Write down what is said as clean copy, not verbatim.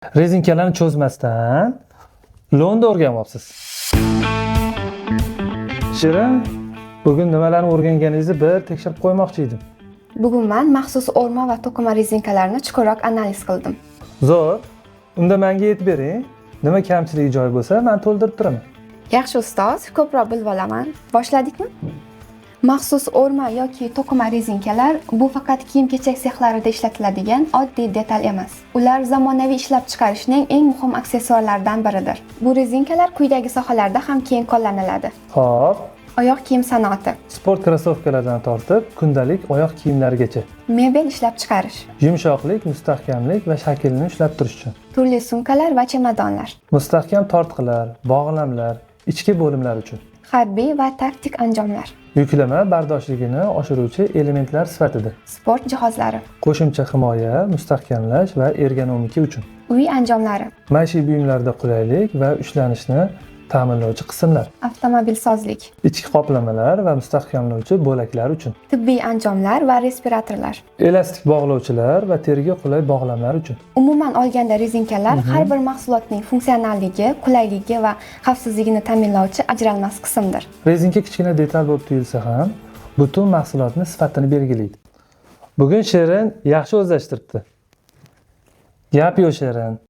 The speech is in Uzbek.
Rezinkalarni cho'zmasdan lo'nda o'rganyapsiz. Shirin, bugun nimalarni o'rganganingizni bir tekshirib qo'ymoqchi edim. Bugun man maxsus o'rma va to'qima rezinkalarni chuqurroq analiz qildim. Zo'r. Unda menga aytib bering. Nima kamchiligi joyi bo'lsa, men to'ldirib turaman. Yaxshi ustoz, ko'proq bilib olaman. Boshladikmi? Maxsus o'rma yoki to'qima rezinkalar bu faqat kiyim-kechak sexlarida ishlatiladigan oddiy detal emas. Ular zamonaviy ishlab chiqarishning eng muhim aksessuarlaridan biridir. Bu rezinkalar quyidagi sohalarda ham keng qo'llaniladi. Xo'p, Oyoq kiyim sanoati, sport krossovkalaridan tortib kundalik oyoq kiyimlarigacha. Mebel ishlab chiqarish, Yumshoqlik, mustahkamlik va shaklni ushlab turish uchun. Turli sumkalar va chemadonlar, Mustahkam tortqilar, bog'lamlar, ichki bo'limlar uchun. Harbiy va taktik anjomlar, Yuklama bardoshligini oshiruvchi elementlar sifatida. Sport jihozlari, Qo'shimcha himoya, mustahkamlash va ergonomika uchun. Uy anjomlari, Maishiy buyumlarda qulaylik va ushlanishni ta'minlovchi qismlar. Avtomobilsozlik, Ichki qoplamalar va mustahkamlovchi bo'laklar uchun. Tibbiy anjomlar va respiratorlar. Elastik bog'lovchilar va teriga qulay bog'lamlar uchun. Umuman olganda, rezinkalar har bir mahsulotning funksionalligi, qulayligi va xavfsizligini ta'minlovchi ajralmas qismdir. Rezinka kichkina detal bo'lib tuyulsa ham, butun mahsulotni sifatini belgilaydi. Bugun Shirin yaxshi o'zlashtiribdi. Gap yo'q, Shirin.